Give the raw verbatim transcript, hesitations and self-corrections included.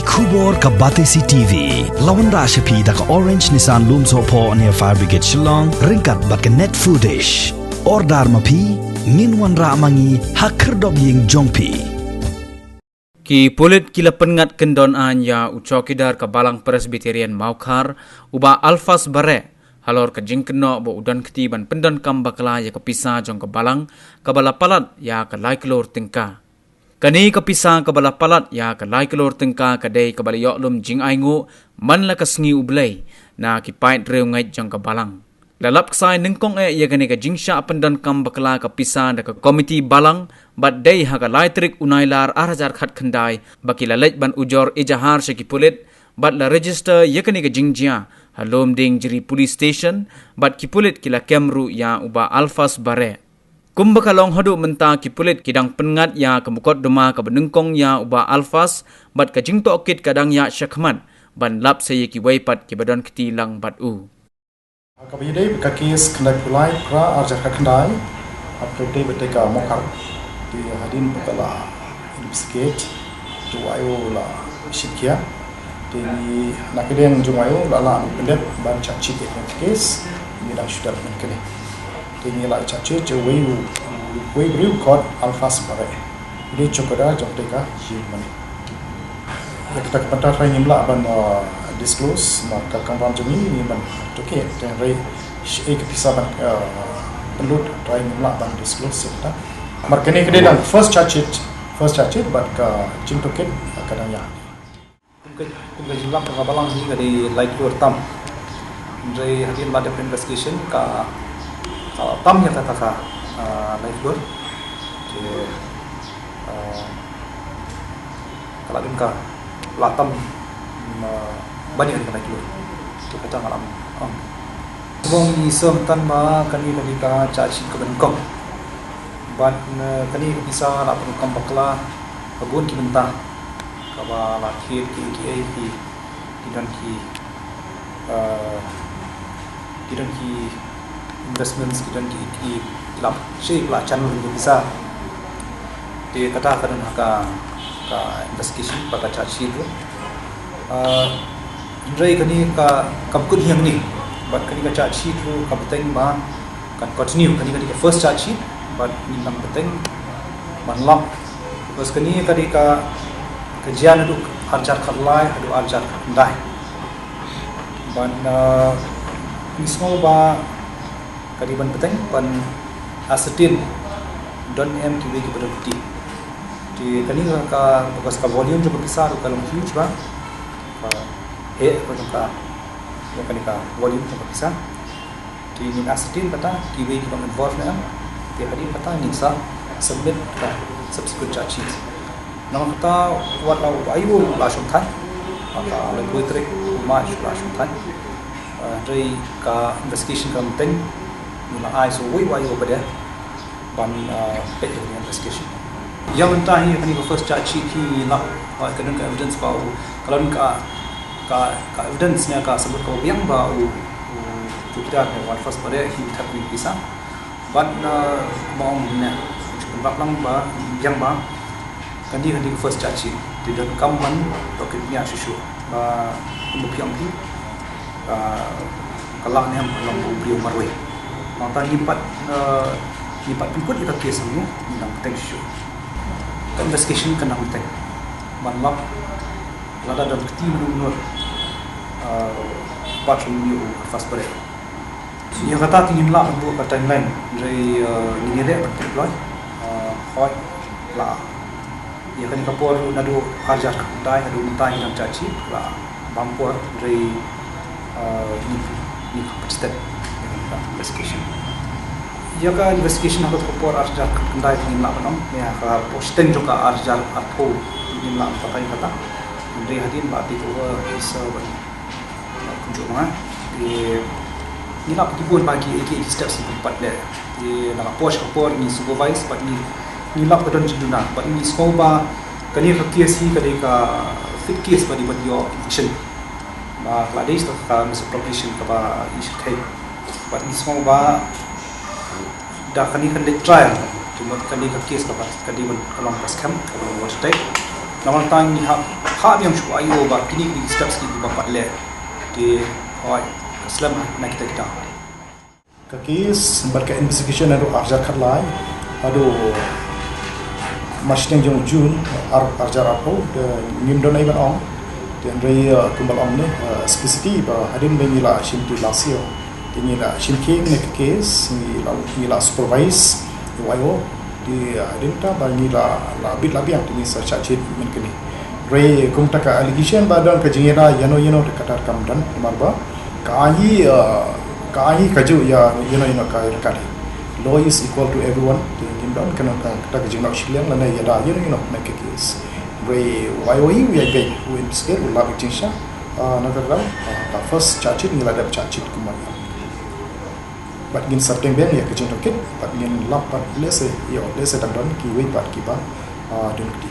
Khubor ka Batesi T V la wanrah sha phi da ka Orange Nissan Lumsohphoh near Fire Brigade Shillong, ryngkat bad ka Net Foodish. Order ma phi, ngin wanrah ma ngi ha khyrdop ïing jong phi. Ki pulit ki la pynngat kyndon aiñ ïa u chowkidar ka Balang Presbyterian Mawkhar, u Bah Alphas Bareh, halor ka jingkynnoh ba u don kti ban pyndonkam bakla ïa ka pisa jong ka Balang, kaba la palat ïa ka lai klur tyngka. Kane ka pisa kaba la palat ïa ka lai klur tyngka ka dei kaba la ïoh lum jingainguh man la ka Sngi U Blei na ki paidriewngeit jong ka Balang. La lap ksai nyngkong eh ïa kane ka jingshah pyndonkam bakla ka pisa da ka komiti Balang, bad dei ha ka lai tarik u Nailar ar hajar khatkhyndai ba ki la leit ban ujor ejahar sha ki pulit, bad la register ïa kane ka jingjia ha Lumdiengjri Police Station, bad ki pulit ki la kem ruh ïa u Bah Alphas Bareh. Kumba ka long haduh mynta, ki pulit ki dang pynngat ïa ka mukotduma kaba nyngkong ïa u Bah Alphas, bad ka jingtohkit ka dang ïaid shakhmat ban lap sa ïa kiwei pat kiba don kti lang bad u. Kaba ïadei bad ka kes khyndai phew lai Phra ar hajar khatkhyndai, haba ïadei bad ka Mawkhar, te hadien ba ka la investigate, te u aïu la shim khia. Te ngi na ka liang jong u aïu la lah ban pyndep ban charge sheet ïa ka kes, ngi dang shu dep mynta kane. Te ngi la charge sheet ïa uwei u, uwei u briew khot Alphas Bareh. Uwei u chowkidar jong kata ka ïing mane. Ïa kata ka bynta trai ngim lah ban, uh, disclose, namar ka kamram jong ngi, ngi ban tohkit, te hynrei sh-, eh, ka pisa ban, uh, pynlut trai ngim lah ban disclose ïa kata. Namar kane ka dei dang first charge sheet, first charge sheet, bad ka jingtohkit ka dang ïaid. Kum ka, kum ka jinglap ka Balang hi ka dei lai klur tam. Hynrei hadien ba dep investigation ka, ka tam ïa kata ka, ah, lai klur. Te, ah, ka la dun ka la tam, mm, ah, ban ïa ka lai klur. Te kata nga la ong. Kumba ngi sngewthuh ba kane ka dei ka charge sheet kaba nyngkong. Bad, eh, kane ka pisa la pyndonkam bakla ha bun ki bynta. Kaba la thied ki, ki, ki, ki don ki, eh, ki don ki investments, ki don ki, ki, ki la, shi la channel ki pisa. Te kata ka don ha ka, ka investigation, bad ka charge sheet ruh. Eh, hynrei kane ka, kam kut hi hangne. Bad kane ka charge sheet ruh ka bteng ba kan continue, kane, kane ka first charge sheet, bad ngin nang bteng ban lap. Because kane ka dei ka, ka jia naduh ar hajar khatlai haduh ar hajar khatkhyndai. Bad, uh, ngi sngew ba ka dei ban bteng ban ascertain don em kiwei kiba don kti. Te kane ka, ka, because ka volume jong ka pisa ruh ka long huge ba. Ka heh ka jong ka, jong kane ka volume jong ka pisa. Te ngin ascertain kata kiwei ki long involved ne em. Te hadien kata ngin sa submit ka subsequent charge sheet. Namar kata wat la u aïu la shong thait. Kata la dweh tarik March la shong thait. Eh, hynrei ka investigation ka bteng, ngin la ai sa uwei u aïu pat de ban, eh, peit ïa ka investigation. Ïa mynta hi kane ka first charge sheet hi ngi lap, eh, ka don ka evidence ba u, ka don ka, ka, ka evidence ne ka sabut kaba biang ba u, u chowkidar ne u Alphas Bareh hi u thep ïa ka pisa. Bad, eh, kumba ong ne, u pynrap lang ba biang ba kane, kane ka first charge sheet. Te donkam ban tohkit bniah shuh shuh ba kumba phi ong phi, ah, ka lah ne em ka long u briew marwei. Nangta ngim pat, eh, ngim pat pynkut ïa ka case hangne, ngi nang bteng shuh. Ka investigation ka nang bteng ban lap lada don kti mano mano, eh, pat sha une u Alphas Bareh. Ïa kata te ngim lah ban buh ka timeline, hynrei, eh, ngin ïaleh ban pynlong, eh, hooid la. Ïa kane ka por naduh ar hajar khatkhyndai haduh mynta ngi dang charge sheet, la bam por, hynrei, eh, ngi, ngi participate ïa ka investigation. Ïa ka investigation ha ka por ar hajar khatkhyndai te ngim lah ban ong, ïa ka por shiteng jong ka ar hajar arphew ngim lah ban batai kata. Hynrei hadien ba take over, isa ban kumjuh ma nga. Te ngi lap ki bun ba ki, ki, ki steps ki pat leh. Te na ka por sha ka por ngi supervise bad ngi, ngi lap ka don jingduna bad ngi sngew ba kane ka case hi ka dei ka fit case ba dei ban ïoh action. Ba ka la dei sa ka misappropriation kaba i shyrkhei. Bad ngi sngew ba da kane kan leit trial, te mut kane ka case ka pat ka dei ban ka long ka skhem, ka long watertight. Namar tang ngi hap Ka biang shu ai ba kini ki steps ki ba pat leh. Te hoi slem na kita kita. Ka case bad ka investigation haduh arjar khatlai, haduh March teng jong June ar arjar arphew, te ngim don ai ban ong. Te hynrei kumba ong ne, specifically ba hadien ba ngi la shim ti last year, te ngi la shim khie ne ka case, ngi la ngi la supervise Y O. Te hadien ta ba ngi la la bit la biang te ngi sa shah chit mynta kane. Re kumta ka allegation ba don ka jingïada ïano ïano te kata kam don namar ba ka hi ka hi ka ju ïa ïano ïano ka ïa ka. Law is equal to everyone. Te ngim don kano ka kata ka jingnoh shiliang lane ïada ïano ïano na ka case. Re Y O hi u ïa beng u investigate u lap jingsha. Na ka ram ka first charge sheet ngi la dep charge sheet kumba. Bad ngin sa teng beng ïa ka jingtohkit bad ngin lap bad lehse ïa lehse dang don kiwei pat kiba don kti.